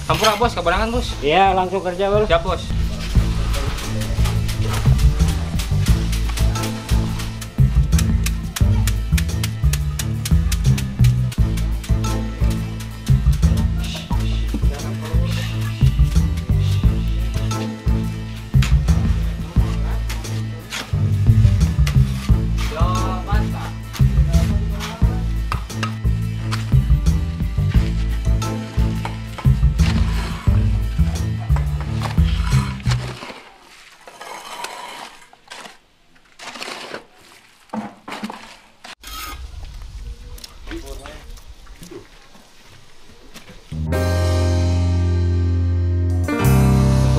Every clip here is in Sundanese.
Hampura bos, kabarangan bos. Iya, langsung kerja bos. Siap bos.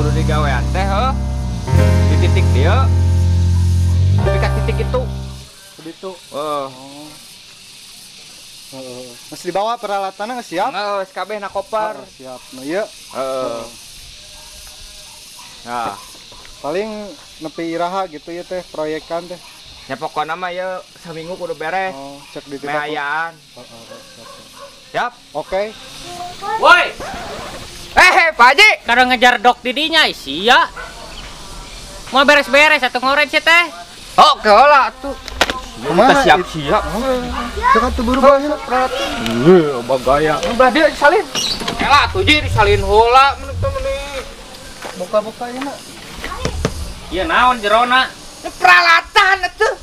Kudu digawean teh heuh. Di titik dieu. Tapi ka titik itu. Itu. Heeh. Heeh. Geus dibawa peralatanna geus siap? Geus kabeh na koper. Siap. Nu ieu. Heeh. Nah, paling nepi iraha gitu ya teh proyekan teh. Ya pokokna mah ieu saminggu kudu beres. Oh, cek di titik. Mehayaan. Heeh, siap. Oke. Woi. Pak Haji, kalau ngejar dok didinya sia. Mau beres-beres atau ngoret sih teh? Oh, keolah tuh. Kumaha siap-siap. Cek atuh buru-buru peralatan. Heuh, bagaya. Belah dia disalin. Elah tuh ji disalin heula mun teu meuni. Buka-buka ieu mah. Ieu naon jerona? Peralatan atuh.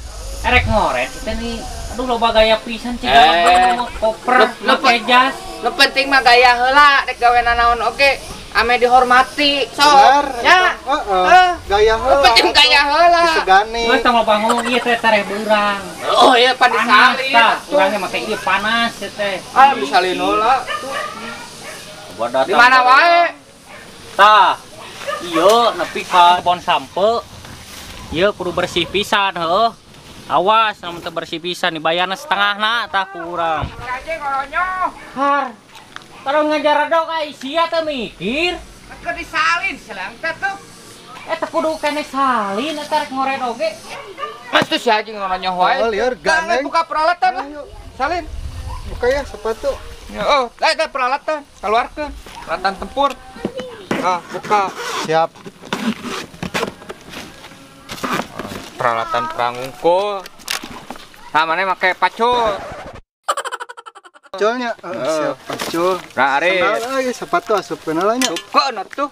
Erek ngoret sih teh nih. Aduh loba gaya pisan cik koper, make jas. Nu penting mah gaya heula rek gawe nanaon oge ame dihormati sok. Ya. Heeh. Gaya heula. Nu penting gaya heula. Disegani. Geus tong loba ngomong ieu teh tereh beurang. Oh iya pan disalin. Urangnya make ieu panas ieu teh. Ah disalin heula tuh. Di mana wae? Tah. Ieu nepi ka kebon sampe. Ieu kudu bersih pisan heuh. Awas, namun teu bersih pisan dibayarna setengahna tah ku urang. Har. Kalau ngajar dok ai sia teu mikir. Keur disalin selang teh tuh. Eta kudu kene salin eta rek ngored oge. Mas tuh si haji ngoronyoh wae. Oh, lieur gandeng. Buka peralatan lah. Salin. Buka ya sepatu. Ya, oh, eta peralatan, keluarkeun. Peralatan tempur. Ah, buka. Siap. Peralatan perang unggul. Nah, mana make pacul. Paculnya, siap pacul. Nah, ari. Sandal euy, sepatu asupkeun heula nya. Asupkeun atuh.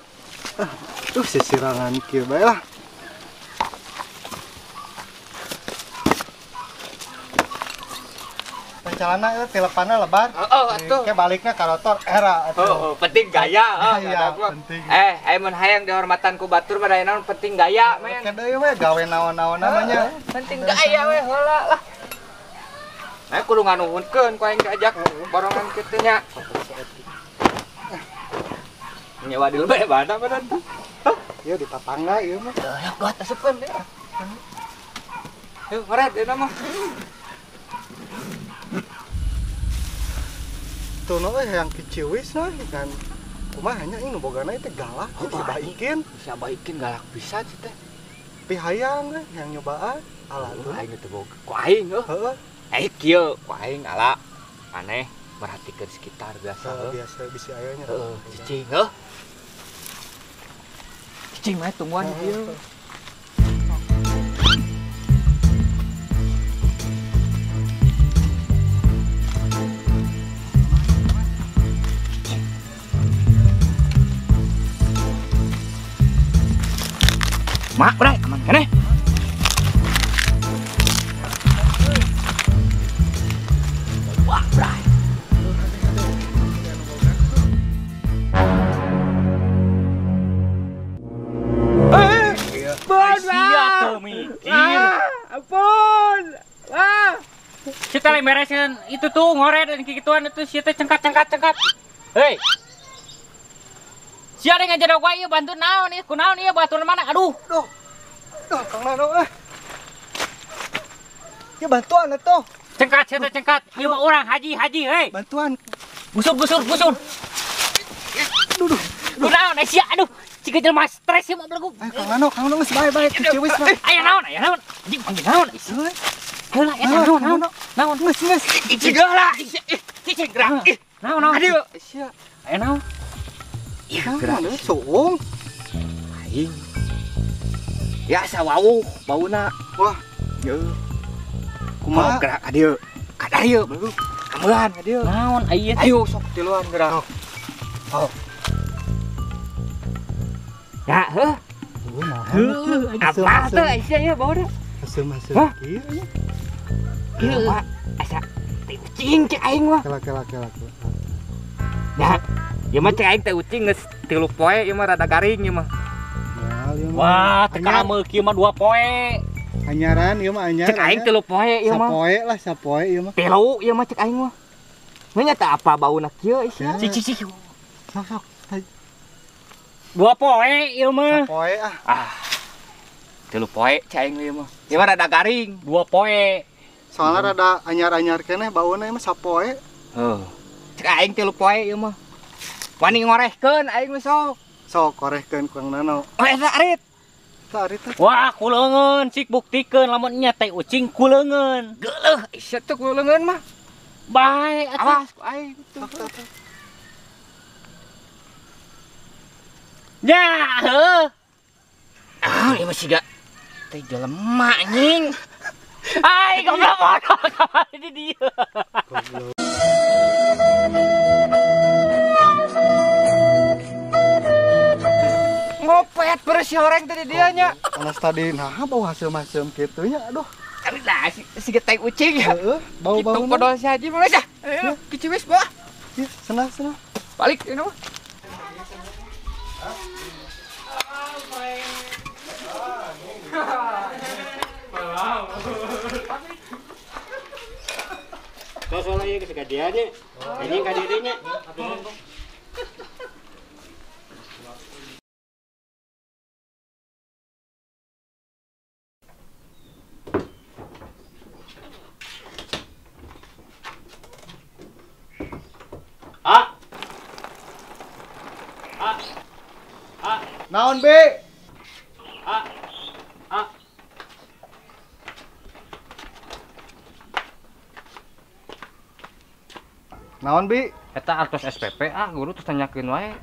Tuh sisirangan kieu bae lah. Celana itu tilepanna lebar. Heeh, atuh. Ke balikna ka rotor era atuh. Heeh, penting gaya, heeh. Penting. Aya mun hayang dihormatan ku batur mah naon penting gaya men. Ke deui we gawe naon-naon namanya. Penting gaya we heula lah. Nah, kudu nganuhunkeun ku aing diajak borongan kitu nya. Nyewa di lebeh mana badan tuh. Ieu di tatangga ieu mah. Ya, got asupkeun deui. Yuk, ngoret ieu mah. Tuh no yang kiciwis no kan kumaha nya nu bogana teh galak si Baikin. Si Baikin galak pisan sih teh. Pihayang yang nyobaan ala tuh. Aing teh boga ku aing heuh. Heeh. Eh kieu ku aing ala aneh merhatikeun sekitar biasa heuh. Biasa bisi aya nya. Heeh, cicing heuh. Cicing mah tungguan dieu. Mak, bray, aman keneh. Wah, bray. Sia teu mikir. Ampun. Ah. Kita lagi beresin itu tuh ngoret dan kikituan itu sia teh cengkat-cengkat-cengkat. Hei. Sia ada ngajar wae ieu bantu naon ieu kunaon ieu batur mana? Aduh. Duh. Duh, Kang Nano eh. Ya bantuan atuh. Cengkat sia teh cengkat. Ieu mah urang haji-haji hei. Bantuan. Busur busur busur. Duh duh. Duh naon sia aduh. Ciga jelema stres ieu mah belegug. Ayo Kang Nano, Kang Nano geus bae-bae kiciwis mah. Aya naon? Aya naon? Anjing panggil naon? Heula eta naon naon? Naon? Geus geus. Cicing geura. Cicing geura. Naon naon? Aduh, sia. Aya naon? Gerak suung. Aing. Ya sawawuh bauna. Wah. Yeuh. Kumaha gerak ka dieu? Ka dieu baru. Kamelan ka dieu. Naon aya? Ayo sok tiluan gerak. Oh. Ya, heuh. Heuh, apa teh sia ieu bauna? Haseum-haseum kieu nya. Kieu asa teh ucing cek aing mah. Kela. Ya, ieu mah cek aing teh ucing geus 3 poe ieu mah rada garing ieu mah. Wah, teka kieu mah 2 poe. Anyaran ieu mah anyar. Cek aing 3 poe ieu mah. Sapoe lah, sapoe ieu mah. 3 ieu mah cek aing mah. Nya teh apa bauna kieu sia? Cik cik. Sok sok. 2 poe ieu mah. Sapoe ah. Ah. 3 poe cek aing ieu mah. Ieu mah rada garing, 2 poe. Soalnya rada anyar-anyar keneh bauna ieu mah sapoe. Heuh. Cek aing 3 poe ieu mah. Wani ngorehkeun aing mah sok. Sok korehkeun ku Kang Nano. Oh eta arit. Eta arit. Wah, kuleungeun cik buktikeun lamun nya teh ucing kuleungeun. Geuleuh, sia teh kuleungeun mah. Bae atuh. Awas ku aing. Ya, heuh. Ah, ieu mah siga teh jelema anjing. Ai, goblok bodoh kamari di dieu. Goblok. Ngopet bersih orang tadi dia nya. Anas tadi nah bau haseum-haseum kitu nya aduh. Ari lah si tai ucing ya. Heeh, bau-bau. Kitu podol si Haji mah geus. Ayo kiciwis bawa. Ya, senah senah. Balik ini mah. Soalnya ieu geus ka dieu nya. Anjing ka dieu nya. A. A. A. Naon B? A. A. Naon B? Eta artos SPP ah guru terus tanyakeun wae.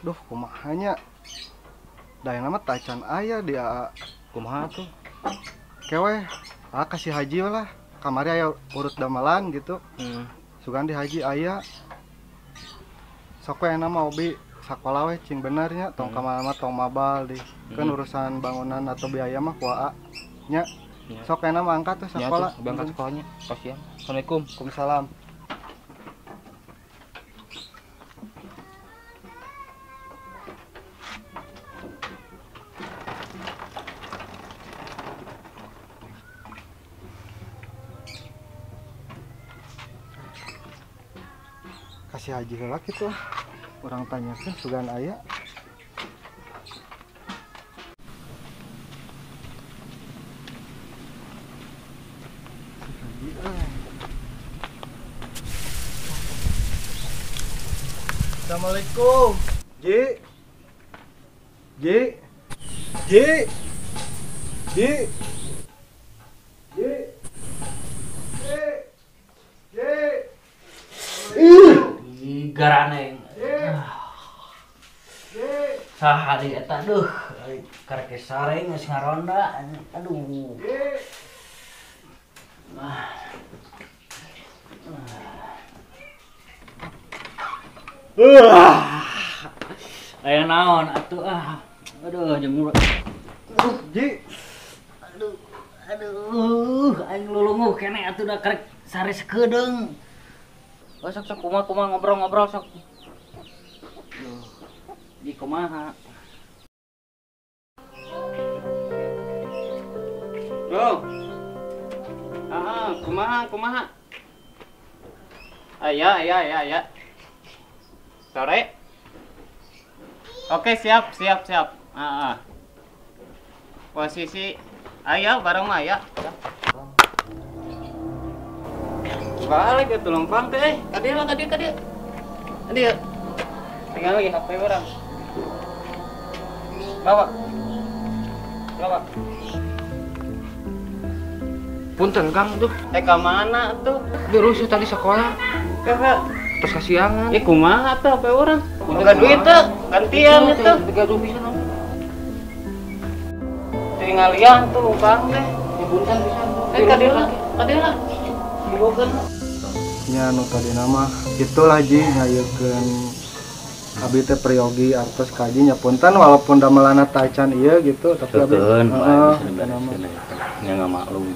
Duh, kumaha nya? Da yang mah tacan aya di AA. Kumaha tuh? Kewe, ah kasih haji lah. Kamari aya urut damelan gitu. Sugan di haji aya. Sok we enak mah obi sakola we cing bener nya tong ka mana tong mabal di. Kan urusan bangunan atau biaya mah ku AA nya. Sok enak mah angkat tuh sekolah. Ya, tuh, angkat sekolahnya. Kasihan. Assalamualaikum. Waalaikumsalam. Kasih haji heula kitu ah. Urang tanyakeun sugan aya. Assalamualaikum. Ji. Ji. Ji. Ji. Ji. Ji. Ji. Ih, garane. Saha deui eta duh, karek sare geus ngaronda. Aduh. Aya naon atuh ah. Aduh, jemur. Ji. Aduh, aduh, aing lulunguh keneh atuh da karek sare sakedeung. Oh, sok sok kumaha kumaha ngobrol-ngobrol sok. Duh, di kumaha? Bro. Ah, kumaha kumaha? Aya aya aya aya. Sore. Oke, siap siap siap. Ah, ah. Posisi ayah bareng mah ya. Balik ke tulompang teh. Tadi lah tadi tadi. Tadi. Tinggal lagi HP orang. Bawa. Bawa. Punten Kang tuh. Ka mana tuh? Rusuh tadi sekolah. Kakak. Atos kasiangan. Ya kumaha teh HP urang? Boga duit teh, gantian itu. Tiga pisan. Tinggalian tuh lungkang teh. Punten pisan. Eh ka dieu lah, ka dieu lah. Dibokeun. Nya nu tadina mah itulah ji ngayeukeun abi teh priyogi artos ka Haji nya punten walaupun damelana tacan ieu gitu tapi abi heeh nya ngamaklum.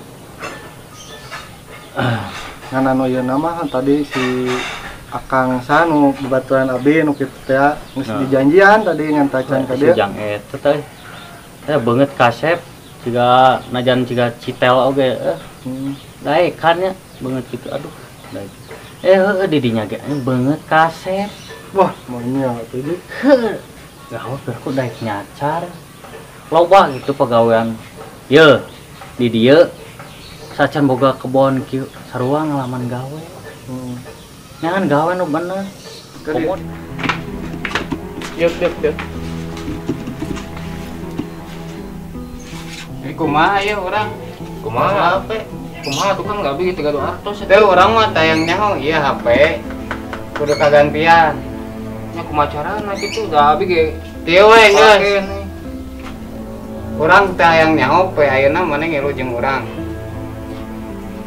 Ngan anu ieu mah tadi si Akang sa nu babaturan abi nu kitu teh geus dijanjian tadi ngan tacan ka dieu. Jang eta teh. Teh beungeut kasep siga najan siga citel oge daekan nya beungeut kitu aduh. Daek. Heueuh di dinya ge beungeut kasep. Wah, maunya atuh ji. Heuh. Gawe berku daek nyacar. Loba gitu pagawean. Ye, di dieu sacan boga kebon kieu sarua ngalaman gawe. Nyangan gawe nu bener. Kebon. Yuk, yuk, yuk. Jadi kumaha ya urang? Kumaha? HP. Kumaha tuh kan enggak bi 300. Teh urang mah tayang nyaho ieu HP. Kudu kagantian. Nya kumaha carana kitu da abi ge. Teu we geus. Urang teh hayang nyaho pe ayeuna maneh ngilu jeung urang.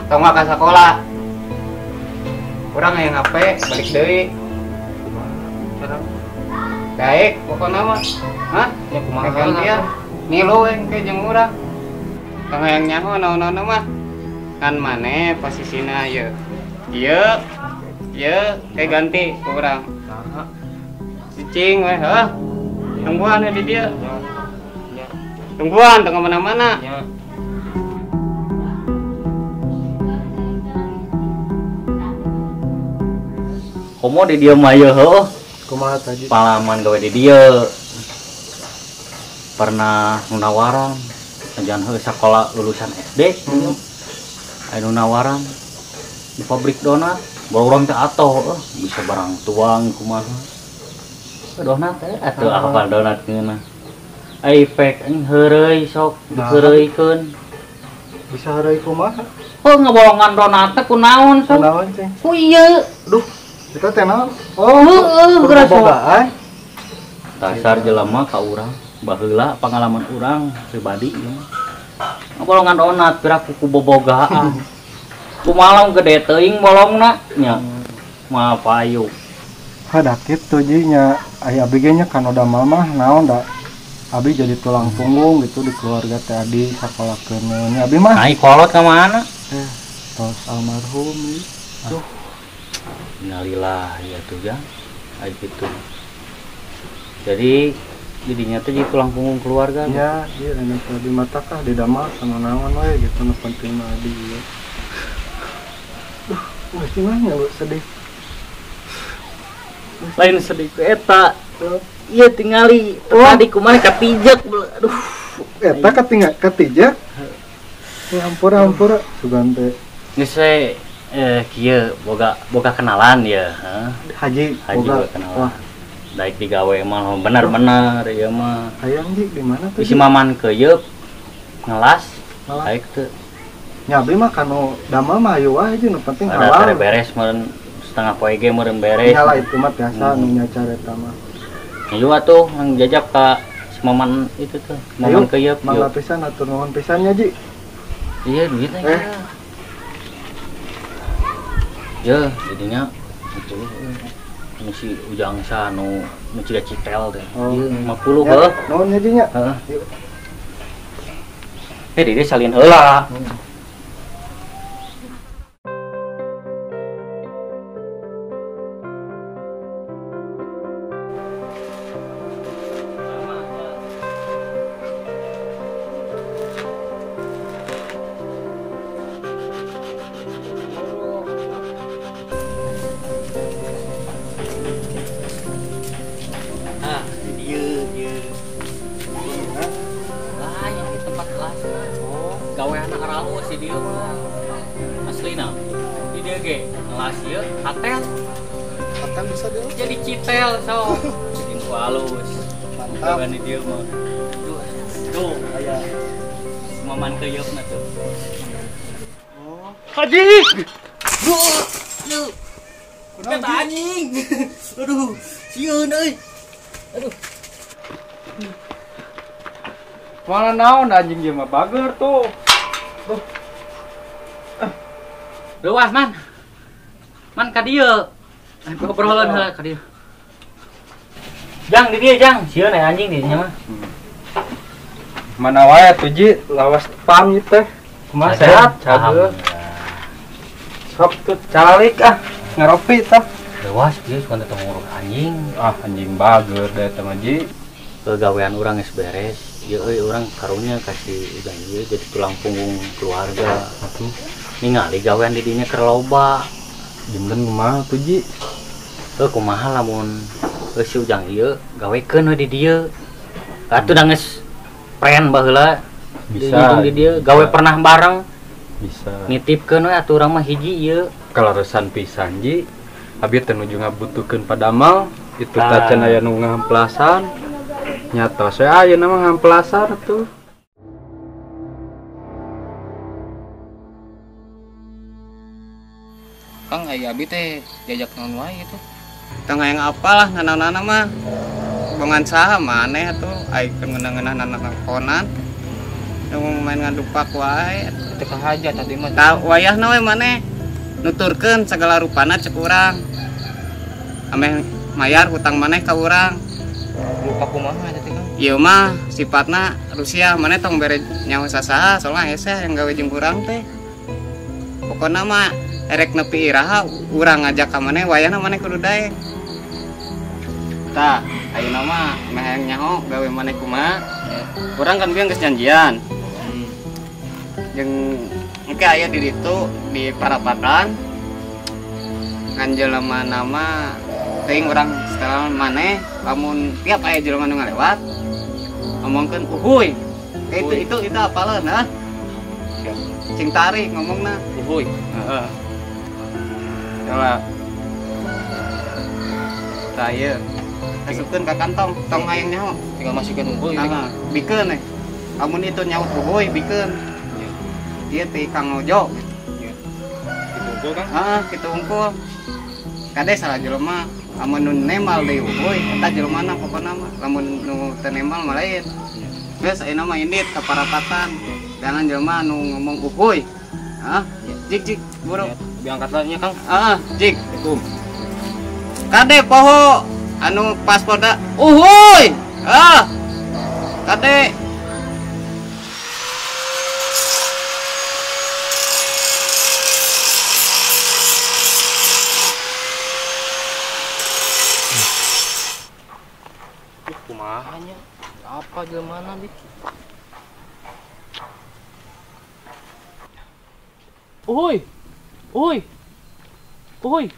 Tong ka sakola. Urang hayang HP balik deui. Kumaha cara? Daek pokona mah. Hah? Nya kumaha kagantian? Ngilu we engke jeung urang. Tong hayang nyaho naon-naon mah. Kan maneh posisina ieu. Ieu ieu kayak ganti ku urang. Saha? Cicing we heuh. Tungguan we di dieu. Tungguan tong kemana-mana. Nya. Komo di dieu mah ieu heuh. Kumaha tadi? Pengalaman gawe di dieu. Pernah nu nawaran najan heuh sakola lulusan SD. Aya nu nawaran di pabrik donat. Baru urang teh atoh bisa barang tuang kumaha. Donat teh atuh apal donat ngeunah. Ai pek anjing heureuy sok diheureuykeun. Bisa heureuy kumaha? Oh ngabolongan donat teh kunaon sok? Kunaon cing? Ku ieu. Duh, eta teh naon? Oh, heueuh geura bogaan. Dasar jelema ka urang, baheula pengalaman urang pribadi ieu mah. Ngabolongan donat pira ku bobogaan. Kumaha gede teuing bolongna nya. Mah payu. Hada kitu ji nya aya abi ge nya kana damel mah naon da abi jadi tulang punggung gitu di keluarga teh adi sakolakeun nya abi mah. Ai kolot ka mana? Tos almarhum tuh. Innalillahi ya tuh ya. Ai kitu. Jadi jadinya teh jadi tulang punggung keluarga. Ya, ieu anu di mata kah di damel sama naon we gitu nu penting mah adi ieu. Duh, wah gimana lu sedih. Lain sedih ku eta. Ieu tingali tadi kumaha kapijek aduh. Eta katinggal katijek. Ya ampura ampura sugan teh. Geus we kieu boga kenalan ya, heeh. Haji boga kenalan. Wah. Daek digawe mah bener-bener ieu mah. Hayang ji di mana tuh? Bisi maman keuyeup ngelas. Daek teu. Nya abdi mah kanu damel mah hayu wae ji nu penting halal. Ada beres meureun setengah poe ge meureun beres. Nyala itu mah biasa nu nyacar eta mah. Ayo atuh nang jajak ka si maman itu tuh. Maman keuyeup. Mangga pisan atur nuhun pisan nya ji. Iya duitnya. Ya, jadinya itu nu si Ujang sa nu ciga citel teh. Ieu 50 heuh. Nuhun nya ji nya. Heeh. Di dieu salin heula. Jadi citel so. Jadi halus. Mantap. Di dieu mah. Tuh, aya maman keuyeup-na tuh. Oh. Haji. Duh. Kata anjing. Aduh, sieun euy. Aduh. Mana naon anjing ieu mah bager tuh. Tuh. Luas man. Man ka dieu. Obrolan heula ka dieu. Jang di dieu jang, sieun aya anjing di dinya mah. Mana wae atuh Ji, lawas pam ieu teh. Kumaha sehat? Cager. Sok tuh calik ah, ngaropi tah. Lewas ieu sugan teh nguruk anjing. Ah, anjing bager da eta mah Ji. Gawean urang geus beres. Ieu euy urang karunya kasih ujang ieu jadi tulang punggung keluarga. Atuh ningali gawean di dinya keur loba. Janten kumaha tuh Ji? Heuh kumaha lamun si ujang ieu gawekeun we di dieu. Atuh da geus friend baheula. Bisa di dieu gawe pernah bareng. Bisa. Nitipkeun we atuh urang mah hiji ieu. Kalaresan pisan Ji. Abi teh nuju ngabutuhkeun padamal, itu tacan aya nu ngahamplasan. Nyata saya ayeuna mah ngamplasar tuh. Kang aya abi teh diajak naon wae gitu. Tong hayang apalah nanaon-naon mah. Bongan saha maneh atuh ai keur ngeunah-ngeunah nanakonan. Yang main ngadupak wae teu kahaja tadi mah. Tah wayahna we maneh nuturkeun sagala rupana cek urang. Ameh mayar hutang maneh ka urang. Lupa kumaha eta teh Kang? Ieu mah sifatna Rusia maneh tong bere nyaho sasaha soalna hese yang gawe jeung urang teh. Pokona mah erek nepi iraha urang ngajak ka maneh wayahna maneh kudu daek. Tah, ayeuna mah meh hayang nyaho gawe maneh kumaha? Urang kan bieu geus janjian. Jeung engke aya di ditu di parapatan. Ngan jelema nama teuing urang setelah maneh lamun tiap aya jelema nu ngalewat ngomongkeun uhuy. Itu apaleun hah? Cing tarik ngomongna uhuy. Heeh. Coba. Tah ieu. Asupkeun ka kantong, tong hayang nyaho. Tinggal masukkeun uhuy. Heeh, bikeun eh. Lamun itu nyaut uhuy bikeun. Ieu ti Kang Ojo. Ieu. Kitu unggul Kang? Heeh, kitu unggul. Kade salah jelema. Lamun nu nemal deui uhuy, eta jelemana pokona mah. Lamun nu teu nemal mah lain. Geus ayeuna mah indit ka parapatan. Jangan jelema nu ngomong uhuy. Hah? Jik jik buru. Diangkat lah nya Kang. Heeh, jik. Assalamualaikum. Kade poho anu pasporna uhuy. Ah. Kade. Kumaha nya? Apa jelemana bi? Uhuy. Uhuy. Uhuy.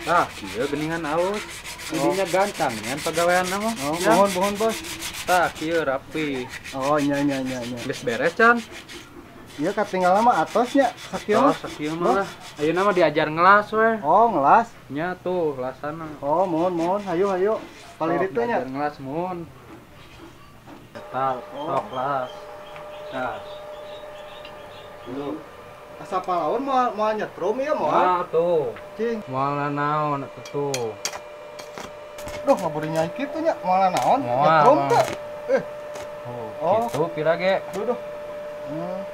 Nah, kieu geuningan alus. Jadinya gancang ngan pagawean mah. Oh, mohon mohon bos. Tah, kieu rapi. Oh, nya nya nya nya. Geus beres can? Ieu katinggalan mah atosnya sakieu mah. Oh, sakieu mah lah. Ayeuna mah diajar ngelas we. Oh, ngelas. Nya tuh lasana. Oh, mohon mohon hayu hayu. Palih ditu nya. Diajar ngelas mohon. Eta sok las. Tah. Dulu. Asa palaun moal nyetrum ieu moal. Nah, tuh. Cing. Moal naon atuh tuh. Duh, ngaburi nyai kitu nya, moal naon? Nyetrum teh. Oh, kitu pira ge. Duh, duh.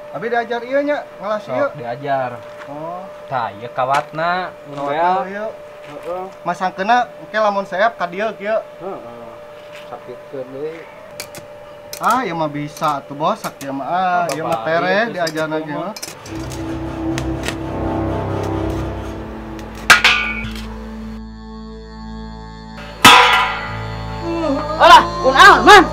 Abi diajar ieu nya, ngelas ieu. Sok diajar. Oh. Tah, ieu kawatna, kawatna ieu. Heeh. Masangkeunna engke lamun seep ka dieu kieu. Heeh. Sakitkeun deui. Ah, ieu mah bisa atuh bos, sakieu mah. Ah, ieu mah tereh diajarna ge mah. Alah, kunaon, Man?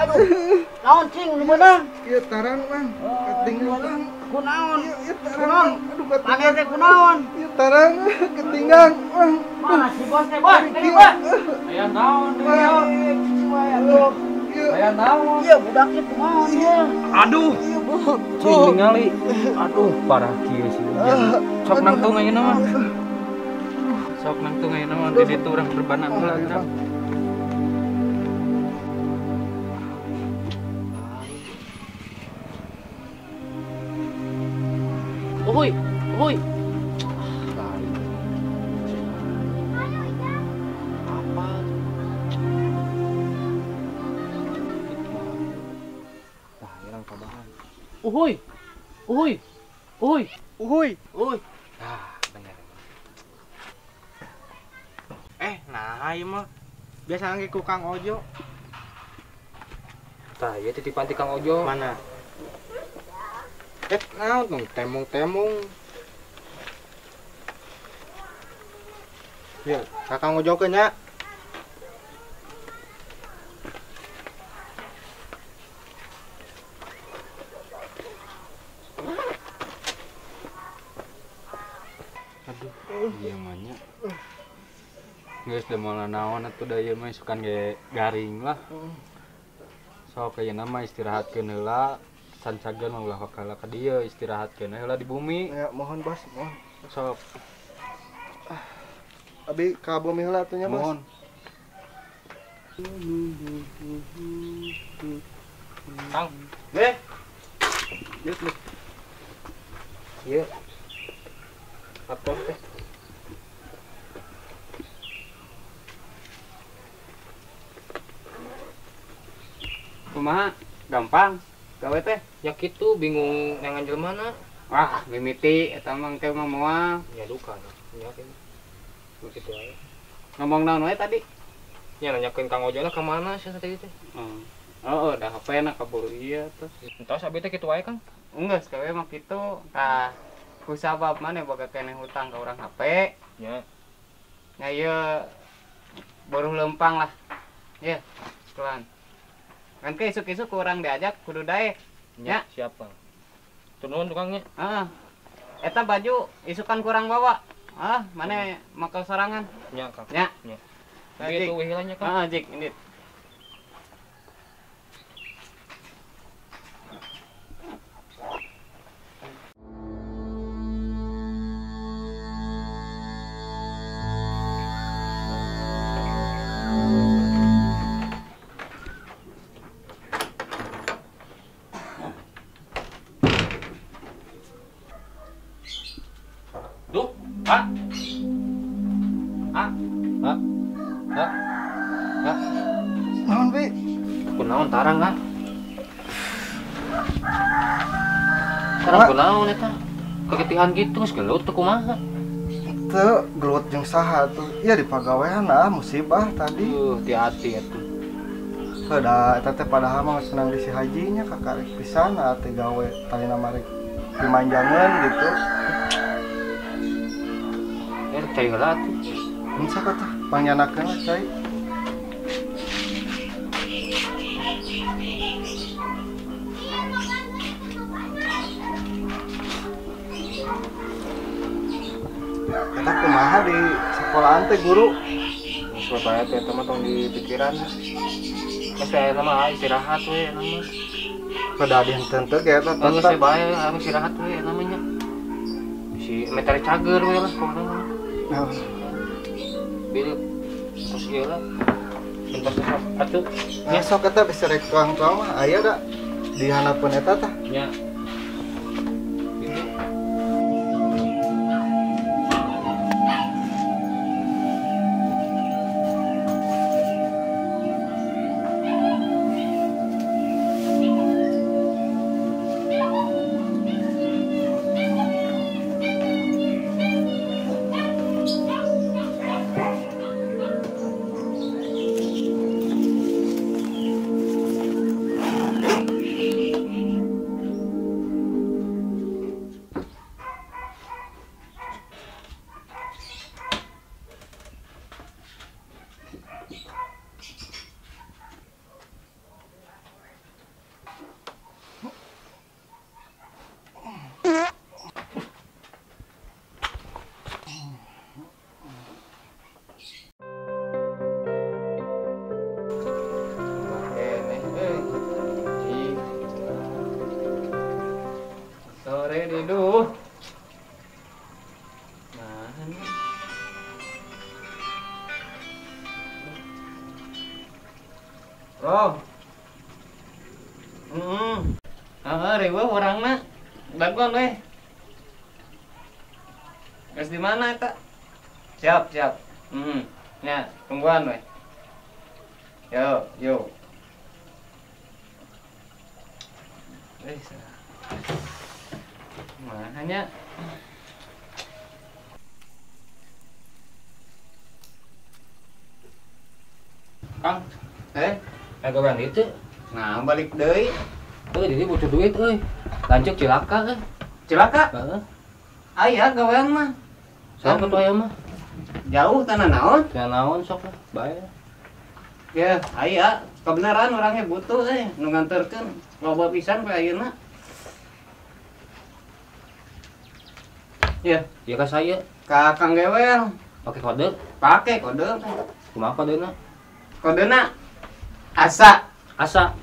Aduh. Naon cing nu meunang? Ieu tarang, Mang. Ketinggalan. Kunaon? Ieu tarang. Aduh, Pane teh kunaon? Ieu tarang ketinggalan, Mang. Mana si bos teh, Bos? Ini, Bos. Aya naon deui? Aya naon? Ieu budaknya kumaha ieu? Aduh, Cing ningali. Aduh, parah kieu si Ujang. Sok nangtung ayeuna mah. Sok nangtung ayeuna mah di ditu urang berbana heula urang. Uhuy, uhuy. Apa? Tah, urang kabahan. Uhuy. Uhuy. Uhuy. Uhuy. Uhuy. Ah, bener. Nah ieu mah biasa ge ku Kang Ojo. Tah, ieu titipan ti Kang Ojo. Mana? Naon dong temung-temung. Ya, Kakang Ojo ke nya. Aduh, ieu mah nya. Geus da moal naon atuh da ieu mah isukan ge garing lah. Sok ayeuna mah istirahatkeun heula. Sancageun mah ulah wakala ka dieu istirahatkeun heula di bumi. Ya, mohon Bos, mohon. Sok. Abi ka bumi heula atuh nya, Bos. Mohon. Kang, Deh. Ieu. Apa teh? Kumaha? Gampang gawe teh? Ya kitu bingung neangan jelema na. Wah, mimiti eta mah engke mah moal. Ya duka nah. Nya kitu. Kitu aja. Ngomong naon wae tadi? Nya nanyakeun Kang Ojo na ka mana sia tadi teh. Oh, dah HP na kaburu ieu tuh. Entos abi teh kitu wae Kang. Enggeus gawe mah kitu. Tah, ku sabab maneh boga keneh hutang ka urang HP. Nya. Nya ieu boruh leumpang lah. Ye, sekelan. Kan ke isuk-isuk kurang diajak kudu daek. Nya, siap Kang. Turun tukangnya. Heeh. Eta baju isukan kurang bawa. Ah, mana makal sorangan? Nya, Kang. Nya. Nya. Gitu weh lah nya, Kang. Heeh, jik indit. Duh, ah. Ah. Ah. Ah. Ah. Naon, Bi? Kunaon tarang, ah? Tarang kunaon eta? Keketihan gitu geus gelut teu kumaha? Teu gelut jeung saha tuh? Iya di pagawean ah musibah tadi. Hati-hati atuh. Heuh da eta teh padahal mah geus menang di si hajinya kakarek pisan ah teh gawe talina marek dimanjangeun gitu. Cai heula atuh. Mun sok atuh pangyanakeun lah cai. Eta kumaha di sekolahan teh guru? Geus bae teh eta mah tong dipikiran. Geus aya mah istirahat we eta mah. Pada di henteu ge eta tetep. Geus bae anu istirahat we eta mah nya. Si meter cager we lah kumaha mah. Bil terus ieu lah. Bentar sok atuh. Nya sok eta bisa rek tuang-tuang mah aya da di handapeun eta tah. Nya. Gitu. Oh. Heeh, riweuh urangna. Dagoan we. Geus di mana eta? Siap, siap. Nya, tungguan we. Yo, yo. Mana nya? Kang, gawean itu. Nah, balik deui. Jadi butuh duit euy. Lanjut cilaka euy. Cilaka? Heeh. Aya gawean mah. Sok atuh aya mah. Jauh tanah naon? Tanah naon sok lah, bae. Ya, aya. Kebenaran orangnya butuh euy, nu nganterkeun loba pisan we ayeuna. Ya, ya ka saya. Ka Kang Gewel. Pake kode? Pake kode. Kumaha kodena? Kodena Asa. Asa.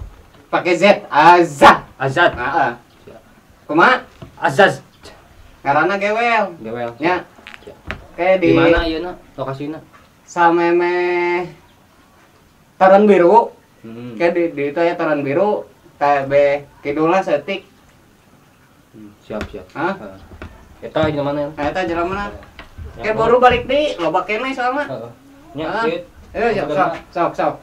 Pakai Z. Azza. Azad. Heeh. Kumaha? Azaz. Ngaranna Gewel. Gewel. Nya. Kayak di mana ayeuna lokasina? Sameme Taran Biru. Kayak di itu ya Taran Biru, KB kidulna setik. Siap, siap. Hah? Eta jelema mana? Eta jelema mana? Kayak baru balik deui, loba keneh soalna. Heeh. Nya, sip. Ayo, sok, sok, sok.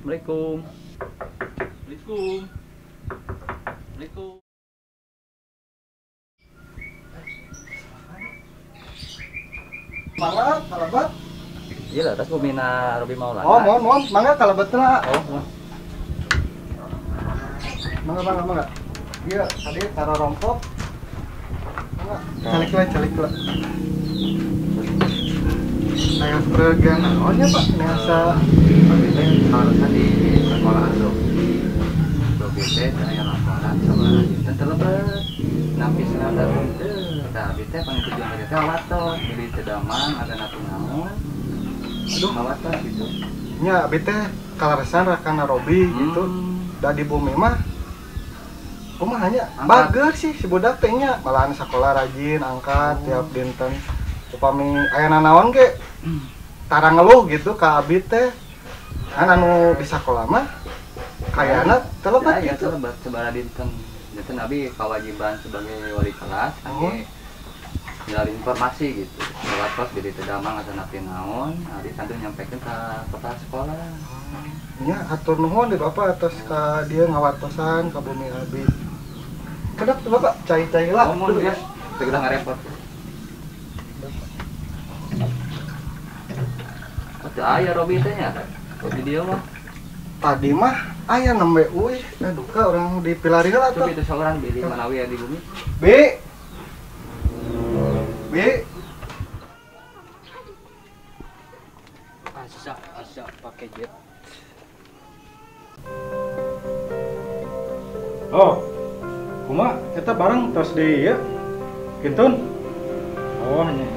Assalamualaikum. Assalamualaikum. Assalamualaikum. Mangga kalabat. Iya lah, tas bumina Robi Maulana. Oh, mohon, mohon. Mangga kalabat lah. Oh, mohon. Mangga, mangga, mangga. Iya, tadi taruh rompok. Mangga, calik lah, calik lah. Saya bagian naonnya Pak, biasa. Harusnya di sekolahan Robi. Robi teh aya laporan sama dinten telebet. Napi senang datang teu. Tah abi teh pangitujuan teh awatos, beli teu damang ada natu naon. Aduh, awatos gitu. Nya abi teh kalaresan rekan Robi gitu. Da di bumi mah kumaha nya bager sih si budak teh nya, malahan sakola rajin angkat tiap dinten. Upami aya nanaon ge tara ngeluh gitu ka abi teh. Kan anu di sakola mah kayana telebet ya, gitu. Telebet sabaraha dinten. Dinten abi kewajiban sebagai wali kelas kangge nyari informasi gitu. Lewat pos beli teu damang atanapi naon, abi sambil nyampekeun ka kepala sekolah. Nya hatur nuhun di Bapak atas ka dieu ngawartosan ka bumi abi. Kedap tuh Bapak, cai-cai lah. Oh, mun ya, teu geus ngarepot. Oh, teu aya Robi teh nya. Robi dieu mah. Tadi mah aya nembe euy, duka urang di pilari heula atuh. Coba itu saurang bilih manawi aya di bumi. B. B. Asa, asa pakai jet. Oh. Kumaha eta barang tos di ieu? Kintun? Oh nya.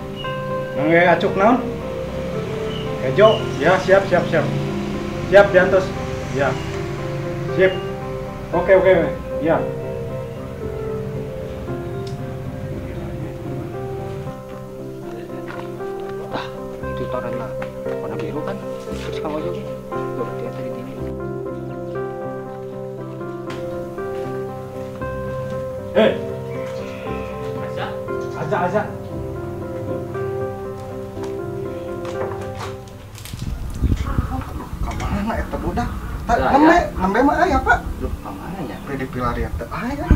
Ngangge acuk naon? Kejo. Ya, siap, siap, siap. Siap diantos. Ya. Sip. Oke, oke, ya. Ah, itu torena warna biru kan? Terus kamu aja. Tuh, dia tadi ini. Hei. Aza. Aza, Aza. Kamana eta budak? Nembe, nembe mah aya, Pak. Duh, kamana nya? Di pilarian teh aya.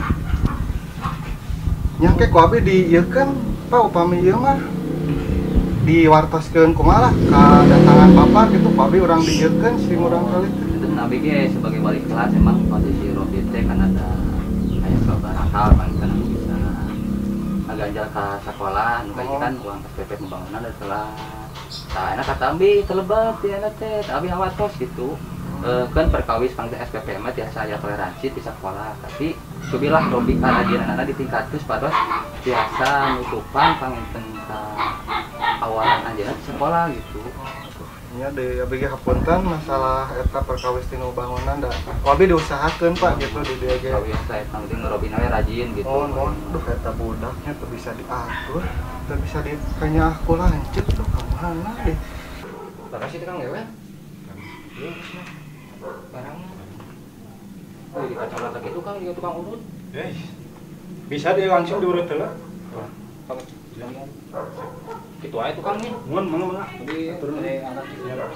Nya ke ku abi diieukeun, Pak, upami ieu mah diwartoskeun kumaha lah kadatangan Bapak gitu, ku abi urang diieukeun si murang kali teh. Itu abi ge sebagai wali kelas emang posisi Robi teh kan ada aya sabaraha hal kan anu bisa ngaganjal ka sekolah, nu kan uang SPP pembangunan da telah. Tah enak kata abi telebet di enak teh, abi hawatos gitu. Kan perkawis pang SPP mah tiasa aya toleransi di sekolah, tapi cubilah Robi karadianana ditingkatkeun supados tiasa nutupan panginten ka awalan anjeunna di sekolah gitu. Nya de abdi ge hapunten masalah eta perkawis tinu bangunan da. Ku abdi diusahakeun Pak gitu di dieu ge. Kawis saya penting Robina we rajin gitu. Oh, mohon. Duh eta budaknya teu bisa diatur, teu bisa di kayaknya aku lanjut tuh ka mana deh. Makasih Kang Ewe. Iya, barangnya. Oh, di kacamata gitu Kang, juga tukang urut. Bisa dia langsung diurut heula. Gitu aja tukang nih. Mun, mangga. Jadi angkat siap.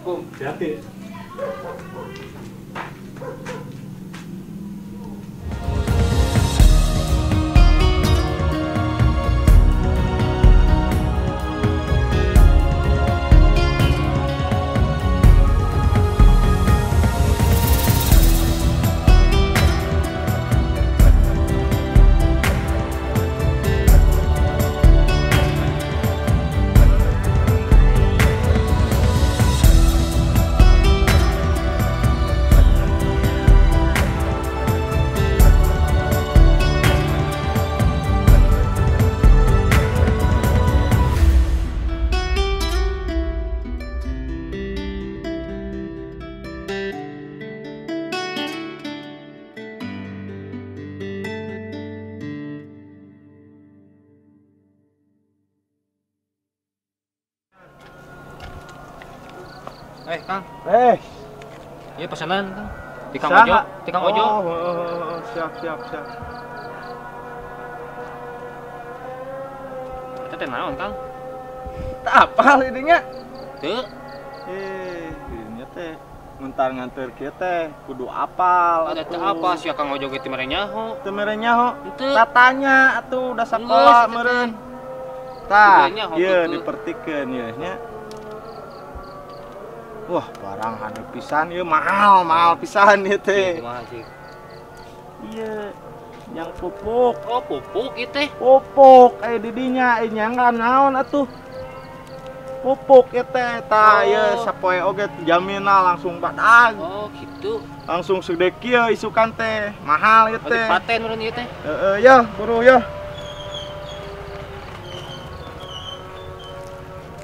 Kum, hati. Kang. Iya pesanan, Kang. Tikang ojo, tikang ojo. Oh, siap. Eta teh naon, Kang? Teu apal idinya. Teu. Idinya teh mentar nganter kieu teh kudu apal. Ada teu apa sia Kang Ojo ge teu mere nyaho. Teu mere nyaho. Tatanya atuh udah sakola meureun. Tah, ieu dipertikeun ieu nya. Wah, barang ada pisan ieu mahal pisan ieu teh. Mahal sih. Iya, yang pupuk. Oh, pupuk ieu teh. Pupuk didinya nyangan naon atuh. Pupuk ieu teh tah ieu sapoe oge jamina langsung badag. Oh, gitu. Langsung segede kieu isukan teh. Mahal ieu teh. Oh, dipaten meureun ieu teh. Heeh, ya, buru ya.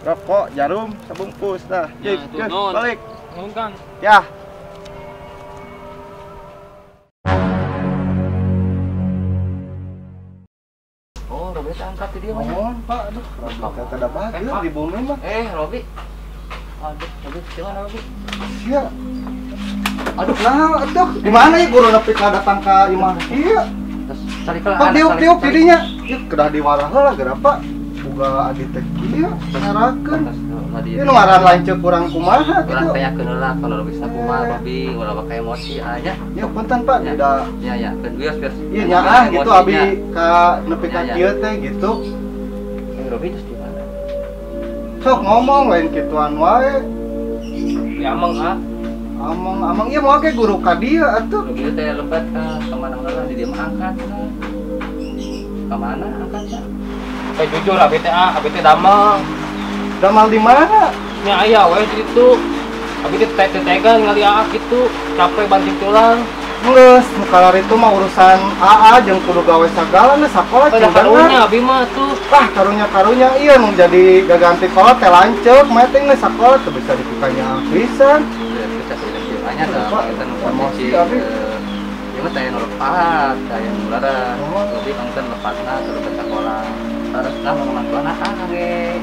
Rokok, jarum, sebungkus dah. Ya, balik. Nuhun, Kang. Ya. Oh, Robi teh angkat di dia mah. Mohon, Pak. Aduh, Robi teh ada bager di bumi mah. Robi. Aduh, Robi gimana Robi? Iya. Aduh, nah, aduh. Di mana ya guru nepi ka datang ka imah ieu? Terus cari kelah. Pak diuk-diuk didinya. Ieu kedah diwarah heula geura, Pak. Boga adi teh kieu ngarakeun. Ieu nu ngaran lanceuk kurang kumaha gitu. Urang tanyakeun heula kalau Robi sakumaha Robi ulah baka emosi aya. Ya punten Pak, tidak. Ya ya, keun wios wios. Ieu nyaah gitu abi ka nepi ka kieu teh gitu. Robi terus di mana? Sok ngomong lain kituan wae. Ya ameng ah. Ameng ieu moal ge guru ka dieu atuh. Robi teh lebat ka mana heula di dieu mah angkat. Ka mana angkatna? Jujur abi teh ah, abi teh damel. Damel di mana? Nya aya we di ditu. Abi teh tega ningali aa kitu, capek banting tulang. Geus, nu kalar itu mah urusan aa jeung kudu gawe sagala geus sakola jeung karunya abi mah tuh. Wah, karunya ieu nu jadi gaganti kolot teh lanceuk, mah teh geus sakola teu bisa dipikanya pisan. Bisa nya da kita nu posisi. Ieu mah teh nu lepat, teh nu lara. Lebih konten lepatna terus ke sakola. Harusna mantuan ah kangge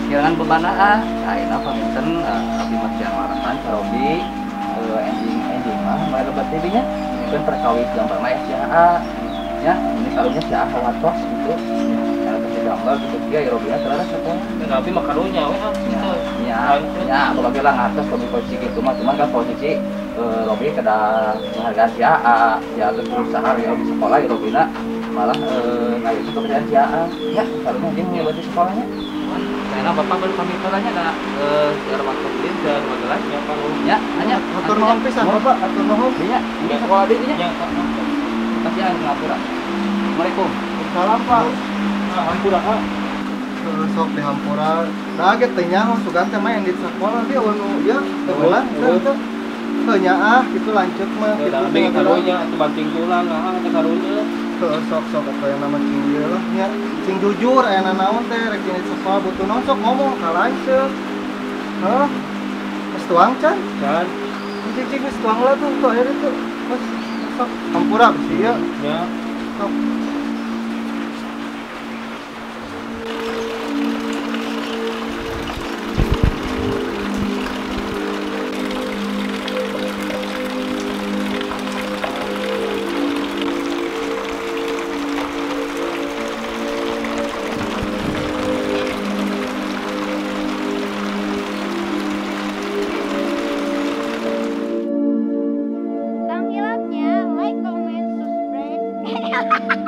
kehilangan beban ah ayeuna panginten abdi mah siang warahan ka Robi ending mah mah lebat teh nya mungkin perkawis gambar mah si AA nya ini karunya si AA watos gitu ya kasih gambar gitu kieu ya Robi terus sakola dan abdi mah karunya we ah nya nya aku lah ngatos Robi posisi gitu mah cuman kan posisi Robi kedah menghargaan si AA ya terus berusaha ya Robi sekolah ya Robina malah ngayu itu pekerjaan si AA ya karunya dia mau di sekolahnya karena bapak baru pamit polanya ada secara waktu beli dan magelan ya Pak ya hanya atur nuhun pisan Bapak atur nuhun iya ini sekolah dia nya pasti anu ngapura. Assalamualaikum. Salam Pak. Hampura ah. Sok di hampura. Da ge teh nyaho sugan teh main di sekolah dia anu ieu teu bulan teu. Teu nyaah kitu lanceuk mah kitu teh karunya atuh banting tulang ah teh karunya. Sok-sok atau yang nama cing ieu lah nya. Cing jujur aya naon teh rek di sekolah butuh naon sok ngomong ka lanceuk. Hah? Geus tuang can? Can. Cik cik geus tuang lah tuh, tuh air itu. Geus sok hampura bisi ieu. Ya. Sok. Tanggilannya, like, comment, subscribe.